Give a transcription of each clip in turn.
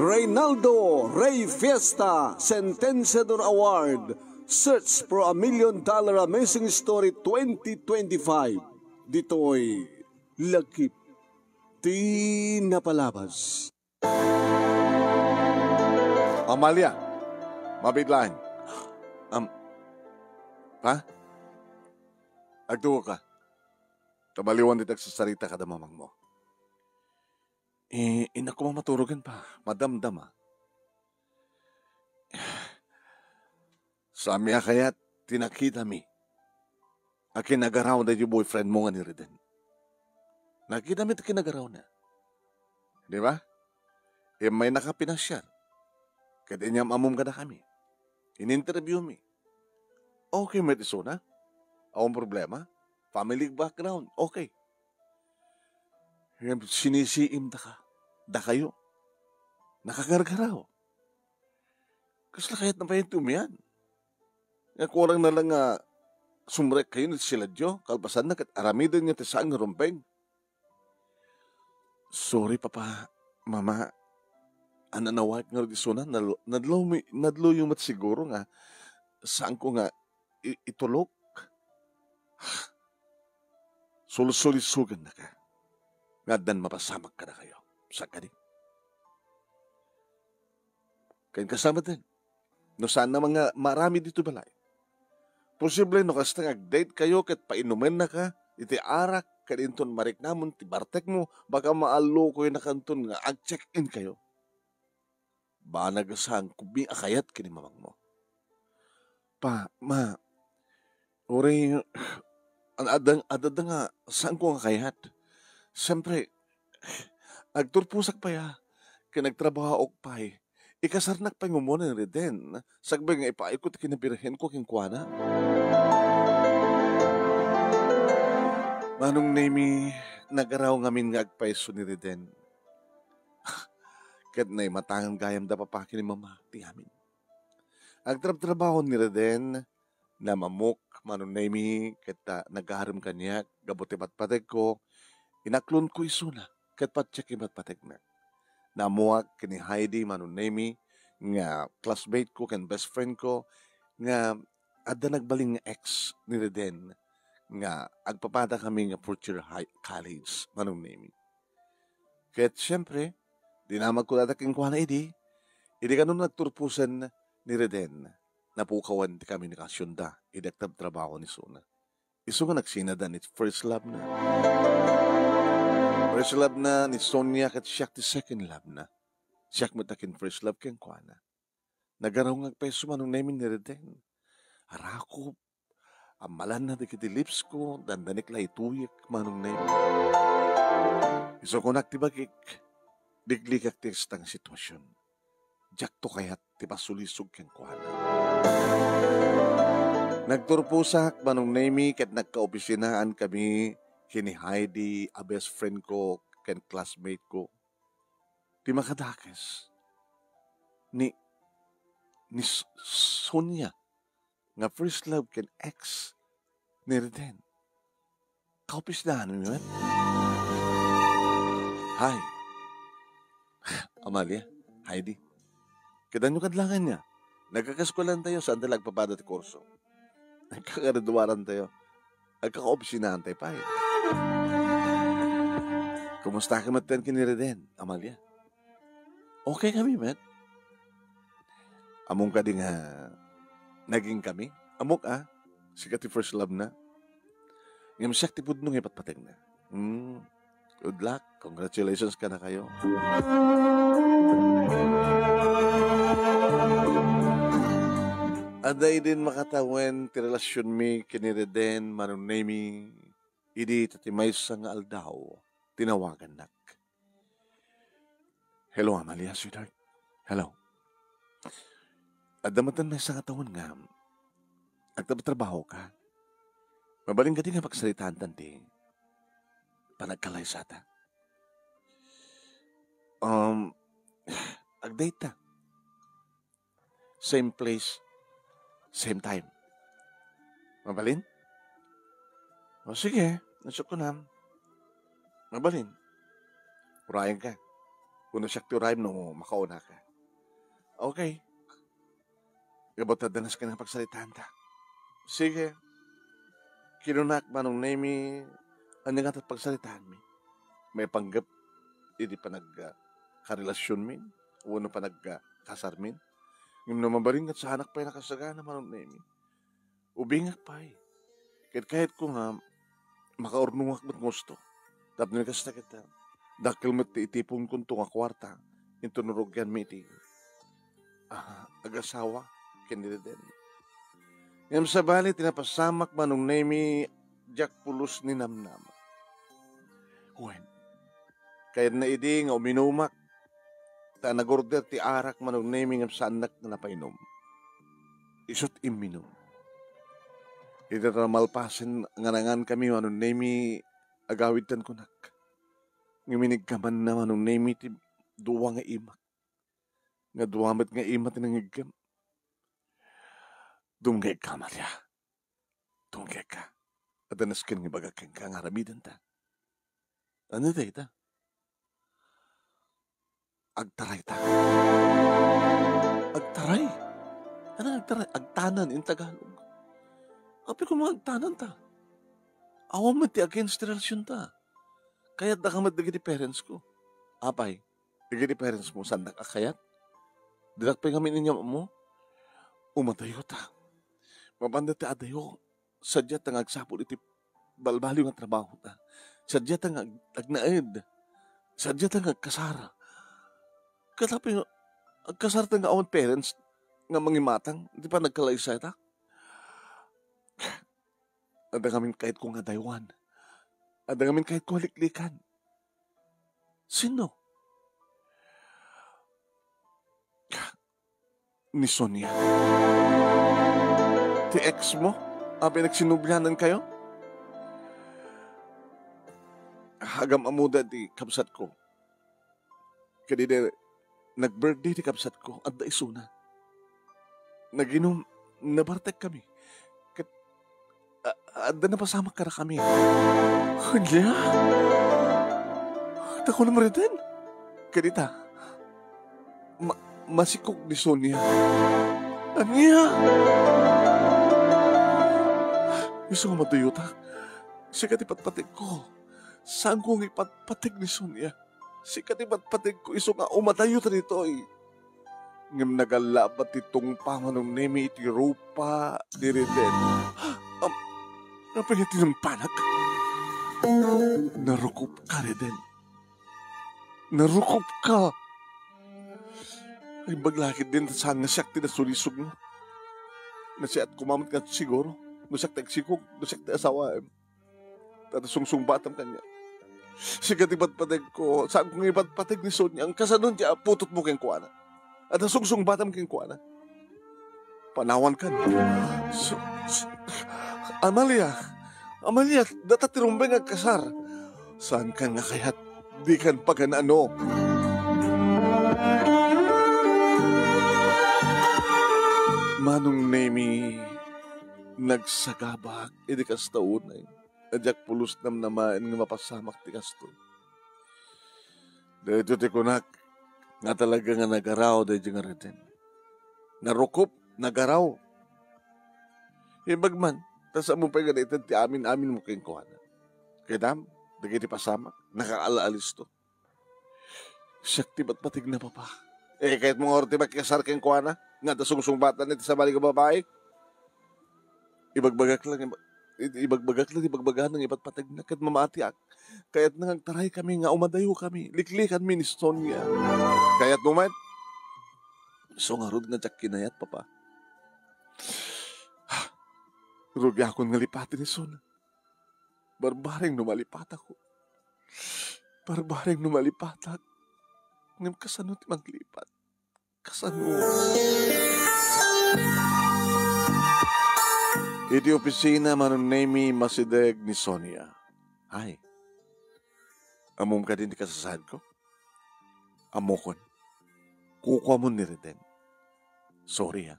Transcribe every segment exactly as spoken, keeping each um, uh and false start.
Reynaldo Rey Fiesta Sentenciador Award, Search for a Million Dollar Amazing Story twenty twenty-five. Ditoy Lakip ti Napalabas. Amalia, mabitlaeng. Am, pa? Agtuo ka. Tumaliwan dita agsasarita kada mamangmo. Eh, innak koma maturogen pa. Madamdama. Saan mi a kayat ti nakitami a kinagaraw daytoy boyfriend mo nga ni Reden. Nakitami ti kinagarawna. Di ba? Immaynaka pinasiar. Ket inyam-ammom kadakami. In-interview mi. Okay met isuna. Awan problema. Family background. Okay. Ngem sinisiimdaka. Dakayo. Nakagargaraw. Kasla kayat na pay ti umian? Nga kurang na lang nga sumrekkayo ni siladyo, kalpasanna ket aramiden nga ti saan nga rumbeng. Sorry, Papa, Mama. Ananawaek ngarud isuna, nalo-, nadlo mi-, nadloyo met siguro nga saanko nga i-, itulok. Sulsulisogennaka nga addan mapasamak kadakayo. Sakadi? Ken kasta met, no saan nga maaramid ditoy balay. Posible no kasta nga ag-date kayo ket painumennaka iti arak ken inton mariknamon ti bartekmo, baka maallokoynakanton nga ag-check-in kayo. Banag a saanko mi a kayat ken ni mamangmo. Pa, Ma, uray, an-, adda, adda nga saanko nga kayat. Siempre, agturposak pay a, ken agtrabahoak pay. Ikasarnak pay nga umuna ni Reden, sakbay nga ipaayko ti kinabirhenko kenkuana. Manong Nemi, nagaraw ngamin nga agpayso ni Reden. Ket naimatangan gayam da Papa ken ni Mama ti amin. Agtrabtrabaho ni Reden, namammok, Manong Nemi, ket, ah, nagarem kaniak gapu ti patpategko, inaklonko isuna, ket patiek ti patpategna. Naammoak ken ni Heidi, Manong Nemi, nga classmate ko ken best friend ko, nga adda nagbalin nga ex ni Reden, nga agpapada kami nga fourth year high college, Manong Nemi. Ket siempre, dinamagko dayta kenkuana idi, idi kano nagturposen ni Reden, napukawan ti komunikasionda idi agtrabtrabaho ni Sona. Isu nga nagsinadan iti first love na. First love na ni Sonia ket siak ti second love na. Siak met a kin-first love kenkuana. Nagaraw nga agpayso Manong Nemi ni Reden. Arakop, ammalanna dagiti lips ko, dandanik la ituyek Manong Nemi. Isu kunak ti bagik, ligligak ti kasta nga situasion. Diakto kayat ti pasulisog kenkuana. Nagturposak Manong Nemi ket nagkaopisinaan kami ken ni Heidi a best friend ko ken classmate ko. Ti makadakes ni, ni S-, Sonia nga first love ken ex ni Reden. Kaopisnaan mi met. Hay. Amalia, Heidi. Kitanyo kad la ania. Nagkakaeskuelantayo, saantayo la agpapada ti kurso. Nagkakaraduarantayo. Agkakaopisinaantayo pay. Kumusta ka met ken ni Reden, Amalia? Okay kami met. Ammom kadi nga naging kami? Ammok a, sika ti first love na. Ngem siak ti pudno nga ipatpategna. Hmm. Good luck. Congratulations kadakayo. Adda idin makatawen ti relasionmi ken ni Reden, Manong Nemi, idi ta ti maysa nga aldaw, tinawagannak. Hello, Amalia, sweetheart. Hello. Adda met maysa nga tawen nga agtrabtrabaho ka. Mabalin kadi nga pagsaritaanta ti panagkalaysata? Um, ag-date ta. Same place, same time. Mabalin? O sige, nasukkunam. Mabalin. Urayan ka. Wenno siak ti urayem no makaunaka. Okay. Gapu ta adda nasken nga pagsaritaanta. Sige. Kinunak, Manong Nemi, ania ngata ti pagsaritaanmi? Maipanggep iti panag-, ah, karelasionmin wenno panag-, ah, kasarmin? Ngem no mabalin ket saanak pay nakasagana, Manong Nemi. Ubingak pay. Ket kayatko nga makaurnongak met nga husto. Tapno ni kasta ket, ah, dakkel met ti itiponkonto nga kuarta inton rugianmi iti, ah, agasawa ken ni Reden. Ngem sabali ti napasamak, Manong Nemi, diak pulos ni namnama. Wen, kayatna idi nga uminumak, ta nag-order ti arak, Manong Nemi, ngem saannak nga napainom. Isu't imminum. Iti malpasen nga nangankami, Manong Nemi, agawidtan kunak. Ngem iniggamanna, Manong Nemi, ti dua nga imak. Nga dua met nga ima ti nangiggem. Dumngegka, Amalia. Dumngegka. Adda nasken nga ibagak kenka nga aramidenta. Ania dayta? Agtarayta. Agtaray? Ania nga agtaray? Agtanan in Tagalog. Apay, koma agtananta? Awan met ti against ti relasionta. Kayatdaka met dagiti parents ko. Apay, dagiti parents mo, saandak a kayat? Dinak pay ngamin inyam ammo? Umadayota. Mapanda ti adayo, sadiata nga agsapul iti balbaliw nga trabahota. Sadiata nga ag-, agnaed. Sadiata nga agkasar. Ket apay nga agkasarta nga awan parents nga mangimatang iti panagkalaysayta? Adda ngamin kayatko nga daywan. Adda ngamin kayatko nga liklikan. Sino? Ni Sonia. Ti ex mo? Apay, nagsinublianankayo? Agam-ammoda ti kabsatko. Kadidi, nag-birthday ti kabsatko, adda isuna. Naginum, nabartekkami. Ket, a-, adda napasamak kadakami. Ania? Ket kunam, Reden? Kadita, ma-, masikog ni Sonia. Ania? Isu nga madayotak. Sika ti patpategko. Saanko nga ipatpateg ni Sonia. Sika ti patpategko isu nga umadayota ditoy. Ngem nagallaabat ti tungpa, Manong Nemi, iti rupa ni Reden. Am, apay nga tinumpanak? Narukopka, Reden. Narukopka. Imbag la ketdin ta saan nga siak ti nasulisogmo. Nasiat koma met nga siguro no siak ti agsikog, no siak ti asawaem. Ta adda sungsungbatam kaniak. Sika ti patpategko, saanko nga ipatpateg ni Sonia. Kasano ti aputotmo kenkuana? Adda sungsungbatam kenkuana. Panawankan. So, so, Amalia, Amalia, data ti rumbeng nga agkasar. Saankan nga kayat, dikan pagan-ano. Manong Nemi, nagsagabak idi kasta unay. A diak pulos namnamaen nga mapasamak ti kastoy. Daytoy ti kunak nga talaga nga nagaraw daydi nga Reden. Narukop, nagaraw. Imbag man, ta saan mo pay nga naited ti amin-aminmo kenkuana. Kaytam, dagiti pasamak, nakaal-alisto. Siak ti patpategna, Papa. Eh, kayatmo ngarud ti makikasar kenkuana nga adda sungsungbatan iti sabali nga babai? Ibagbagak lang, iba-, i-, ibagbagak lang, ibagbagana nga ipatpategna ket mamatiak. Kayatna nga agtaraykami nga umadayokami. Liklikanmi ni Sonia. Kayatmo met? Isu ngarud nga diak kinayat, Papa. Rugiakon nga lipaten ni Sonia. Barbareng no malipatak. Barbareng no malipatak. Ngem kasano ti manglipat? Kasano? Iti opisina, Manong Nemi, masideg ni Sonia. Ay, ammom kadi ti kasasaadko? Ammokon. Kukuamon ni Reden. Sorry, ha.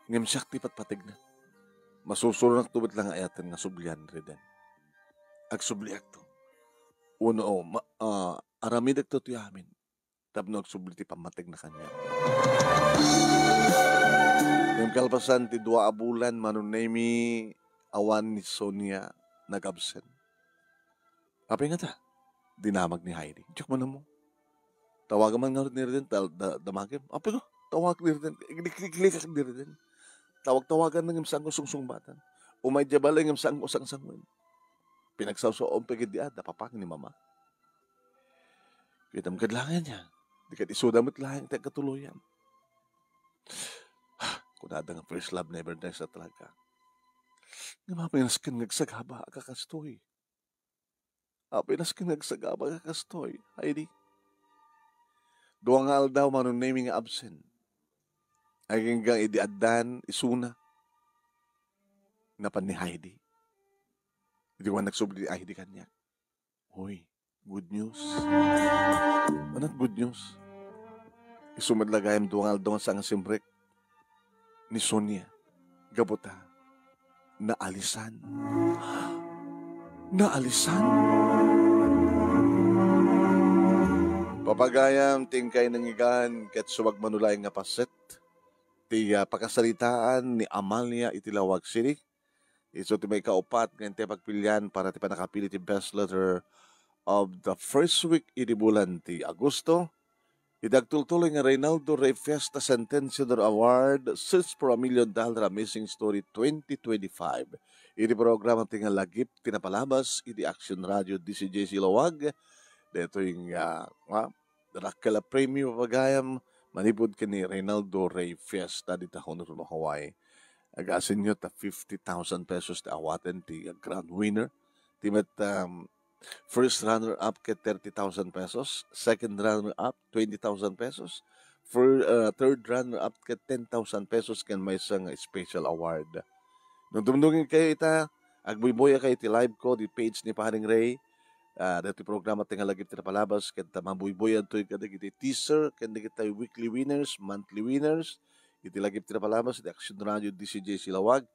Ngem siak ti patpategna. Masusuronakto met la nga ayaten nga sublian ni Reden. Agsubliakto. Wenno, ma-, ah, aramidekto ti amin. tapno agsubli ti pammategna kaniak. Ngem kalpasan ti dua a bulan, Mano Nemi, awan ni Sonia nag-absent. Apay ngata? Dinamag ni Heidi. Diak man ammo. Tawagam man ngarud ni Reden, tal-, da-, damagem. Apay ko? Tawag ni Reden. Iglikliklikak ni Reden. Tawag-tawagan na ngem saan ko sungsungbatan. Umay diay balay ngem saan ko sangsangoen. Pinagsawsawaem pay ketdi a, da papang ni Mama. Kitam kad laeng ania. Di kad isuda met laeng ti agkatuloyan. Kunada nga first love never dies a talaga. Ngem apay nasken nga agsagaba a kakastoy. Apay nasken nga agsagaba a kakastoy, Heidi. Dua nga aldaw, Mano Nemi, nga absent. Agingga idi addan, isuna. Napan ni Heidi. Idi wan nagsubli ni Heidi kaniak. Hoy, good news. Anat good news? Isu met la gayam dua nga aldaw nga saan nga simrek ni Sonia. Gapu ta, naalisan. Naalisan? Papagayam, ti inkay nangigan, ket subag manulay nga paset, ti, ah, pakasaritaan ni Amalia iti Laoag City. Isu ti maikaupat nga intay pagpilian para ti pannakapili ti best letter of the first week idi bulan ti Agosto. Iti agtultuloy nga Reynaldo Rey Fiesta Sentenciador Award, Search for a Million Dollar Amazing Story twenty twenty-five. Iti programa ti nga Lagip ti Napalabas iti Action Radio D C J C Laoag. Daytoy nga, nga, dakkel a premio, papagayam, manipud ken ni Reynaldo Rey Fiesta dita Honolulu, Hawaii. Agasenyo ta fifty thousand pesos ti awaten ti grand winner. Ti met, um, first runner-up ket thirty thousand pesos, second runner-up, twenty thousand pesos, fir-, uh, third runner-up ket ten thousand pesos ken maysa nga special award. No dumdumngegkayo ita, agbuybuya kayo iti live ko, di page ni Paring Ray. Ah, daytoy programa ti nga Lagip ti Napalabas, ket ta mabuybuyantoy kadagiti teaser, ken dagiti weekly winners, monthly winners, iti Lagip ti Napalabas, iti Action Radio D C J C Laoag.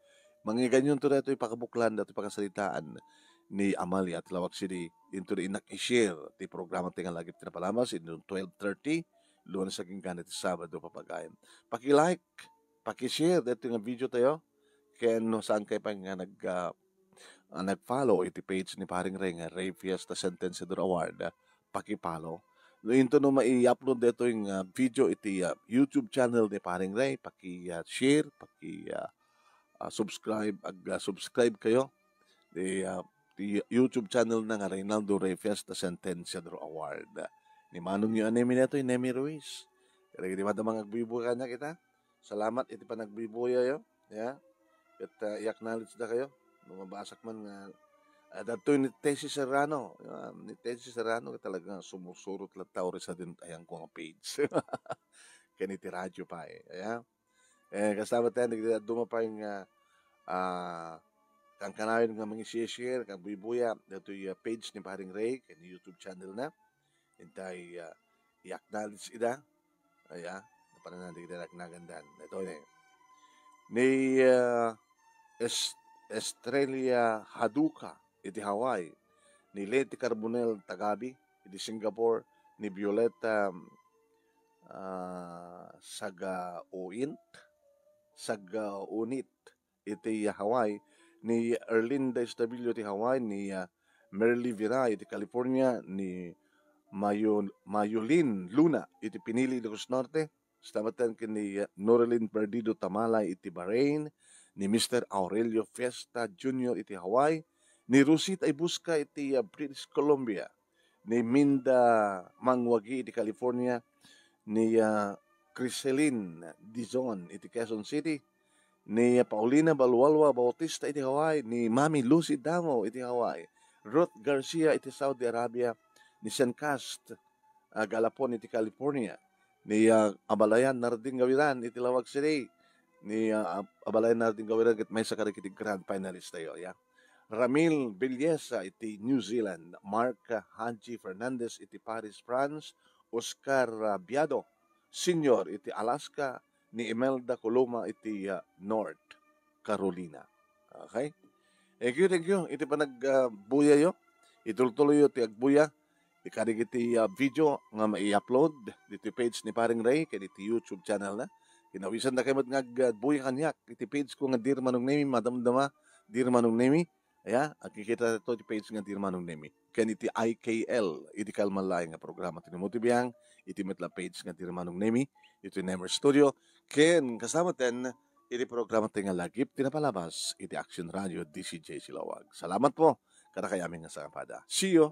Mangngeganyonto daytoy pakabuklan, daytoy pakasaritaan ni Amalia ti Laoag City. Inton innak i-share ti programa ti nga Lagip ti Napalabas, inton twelve thirty, Lunes agingga iti Sabado, papagayam. Paki-like, paki-share daytoy nga video tayo. Ken no saan kayo pay nga nag-, ah, ah, nag-follow iti page ni Paring Ray nga Ray Fiesta Sentenciador Award, ah, paki-follow. No, into no mai-upload daytoy nga video iti, ah, YouTube channel ni Paring Ray, paki, ah, share, paki, ah, ah, subscribe, ag, ah, subscribe kayo. Di, ah, di YouTube channel na nga Reynaldo Ray Fiesta Sentenciador Award. Ni manong yo a Nemi daytoy, Nemi Ruiz. Kadagiti madamang agbuybuya kaniak ita. Salamat iti panagbibuyayo, ya. Ket, ah, i-acknowledge da kayo. No mabasak man nga, ah, datoy ni Tessie Serrano, ya, ni Tessie Serrano, talaga sumusurot la tao ri sadin ayang ko nga page. Ken iti radio pay, ya. Eh, kasta met dagiti dadduma pay nga, ah, kankanayon nga mangishare, kagbuybuya, datoy, ah, page ni Paring Ray, ken YouTube channel na. Intay, ah, i-acknowledge ida. Aya, napanan dagiti nagnagandan. Ito ni, ni, ah, Es-, Estrella Haduka iti Hawaii, ni Leti Carbonell Tagabi iti Singapore, ni Violeta, ah, Sagaoint, Sagaonit iti Hawaii, ni Erlinda Estabillo iti Hawaii, ni, ah, Merly Viray iti California, ni Mayo-, Mayolin Luna iti Pinili, Ilocos Norte, kasta met ken ni, ah, Norelin Perdido Tamalay iti Bahrain, ni Mister Aurelio Fiesta Junior iti Hawaii, ni Rosita Ibusca iti, ah, British Columbia, ni Minda Mangwagi iti California, ni, ah, Criselin Dizon iti Quezon City, ni Paulina Balualwa Bautista iti Hawaii, ni Mami Lucy Damo iti Hawaii, Ruth Garcia iti Saudi Arabia, ni Sencast, ah, Galapon iti California, ni, ah, Abalayan Nardin Gawiran iti Laoag City, ni, ah, Ab-, Abalayan Nardin Gawiran ket maysa kadagiti grand finalist tayo, ya. Ramil Belleza iti New Zealand, Mark Haji Fernandez iti Paris, France, Oscar, ah, Biado Senior iti Alaska, ni Imelda Coloma iti, ah, North Carolina. Okay? Thank you, thank you. Iti panag, ah, buyayo, itultuloyyo ti agbuya. Ikari iti, ah, video nga mai-upload ditoy page ni Paring Ray ken iti YouTube channel na. Kinawisan da kayo met nga agbuya kaniak iti page ko nga Dear Manong Nemi, madamdama, Dear Manong Nemi. Aya, agkikita to iti page nga Dear Manong Nemi. Ken iti I K L, iti kalmalay nga programa ti Nemo ti Biang, iti met la page nga Dear Manong Nemi, iti Nemer Studio, ken kasamaten iti programa ti nga Lagip ti Napalabas iti Action Radio D C J Silawag. Salamat po kadakayamin nga sangapada. See you!